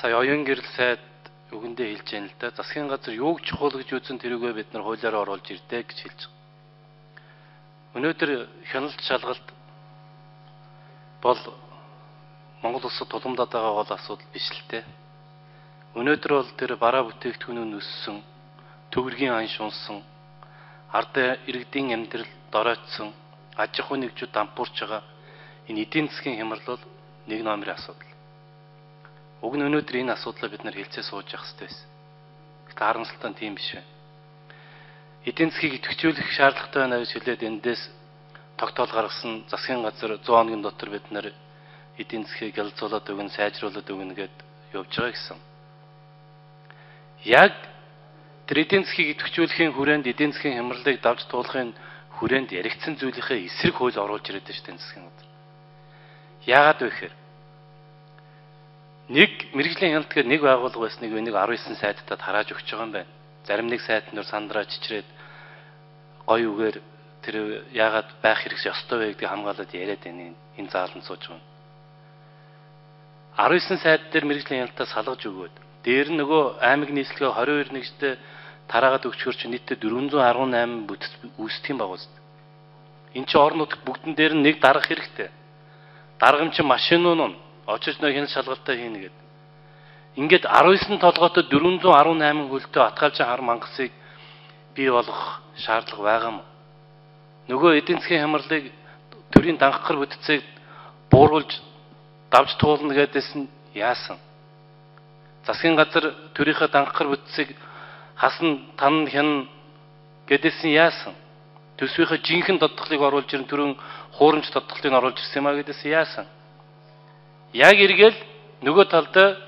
Сая оюун гэрэл сайд үгэндээ хэлж яана л да. Засгийн газар юуг чухал гэж үзэн тэрүүгээ бид нар хуулиараа оруулж ирдэ гэж хэлж байгаа. Өнөөдөр хяналт шалгалт бол Монгол улсад тулгамдаад байгаа гол асуудал биш л дээ. Өнөөдөр бол тэр бараа бүтээгдэхүүн нь өссөн, төгрөгийн анш унсан, ард иргэдийн амьдрал доройтсон, аж ахуйн нэгжүүд дампуурч байгаа энэ эдийн засгийн хямрал бол нэг номерын асуудал. Уг нь өнөөдөр энэ асуудлаа бид нар хэлцээ сууж явах хэрэгтэй байсан. Гэхдээ харамсалтай нь тийм биш байна. Эдийн засгийг идэвхжүүлэх шаардлагатай байна гэж хэлээд эндээс тогтоол гаргасан засгийн газар 100 хоногийн дотор бид нар эдийн засгийг гялалзуулаад өгнө, сайжруулад өгнө гэд явж байгаа гэсэн. Яг тэр эдийн засгийг идэвхжүүлэхийн хүрээнд эдийн засгийн хямралыг давж туулахын хүрээнд яригдсан зүйлийнхээ эсрэг хууль оруулж ирээд байна шүү дээ засгийн газар. Яагаад вэ гэхээр нэг мэргэжлийн хяналт гэдэг нэг байгууллага байсныг энийг 19 сайдтад харааж өгч байгаа юм байна. Зарим нэг сайд нөр сандраа чичрээд гоё үгээр тэр яагаад байх хэрэг ёстой вэ гэдгийг хамгаалаад яриад байна энэ зааланд сууж байгаа. 19 сайд дээр мэргэжлийн хяналтаа салгаж өгөөд дээр нь нөгөө аймаг нийслэгээ 22 нэгжтэй тараагаад өгчхөр чинь нийтдээ 418 бүтэц үүсдэг юм байгаа үст. Энд чинь орон нутагт бүгдэн дээр нь нэг дарах хэрэгтэй. Дарга юм чинь машинууд нь очиж нөө хяналт шалгалтаа хийнэ гэд. Ингээд 19 толгойтой 418 хөлтөө атгаалжин хар мангасыг бий болгох шаардлага байгаа юм. Нөгөө эдийн засгийн хямралыг төрийн данхгар бүтцийг бууруулж давж туулна гэдээс нь яасан? Засгийн газар төрийнхөө данхгар бүтцийг хасна, тан хян гэдээс нь яасан? Төсвийнхээ жинхэнэ тодтголыг оруулж ирэн түрүүн хуурамч тодтголыг оруулж ирсэн юм а гэдээс яасан? Яг эргээл нөгөө талдаа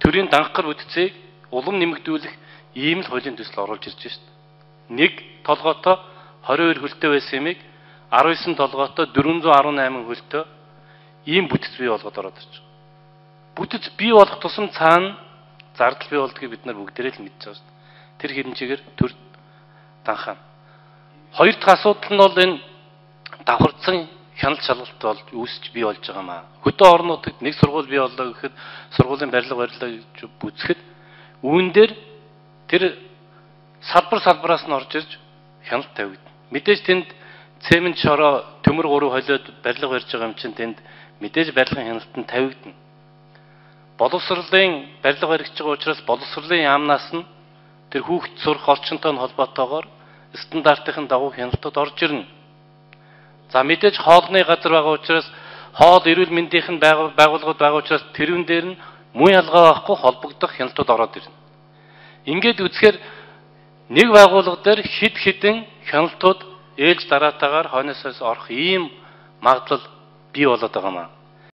төрийн данхгар бүтцийг улам нэмэгдүүлэх ийм л хуулийн төсөл оруулж ирж шít. Нэг толгойтой 22 хөлтэй байсан юмыг 19 толгойтой 418 хөлтөө ийм бүтэц бий болгоод ороод ирж байгаа. Бүтэц бий болох тусам цаана зардал бий болдгийг бид нар бүгдээрээ л мэдж байгаа шүү дээ. Тэр хэмжээгээр төр данхаа. Хоёр дахь асуудал нь бол энэ давхарцсан хяналт шалгалт бол үүсч бий болж байгаа маа. Хөдөө орон нутагт нэг сургууль бий боллоо гэхэд сургуулийн барилга барилаа гэж бүцэхэд үүн дээр тэр салбар салбараас нь орж ирж хяналт тавигдана. Мэдээж тэнд цемент шороо төмөр гурав холиод барилга барьж байгаа юм чинь тэнд мэдээж барилгын хяналт нь тавигдана. Боловсролын барилга баригдаж байгаа учраас боловсролын яамнаас нь тэр хүүхд сурах орчинтой нь холбоотойгоор стандартын дагуу хяналтууд орж ирнэ. За мэдээж хоолны газар байгаа учраас хоол эрүүл мэндийнх нь байгууллагууд байгаа учраас тэрүүн дээр нь муу ялгаа байхгүй холбогдох хяналтууд ороод ирнэ. Ингээд үзэхээр нэг байгууллага дээр хэд хэдэн хяналтууд ээлж дараатаагаар хойноосоос орох ийм магадлал бий болоод байгаа маа.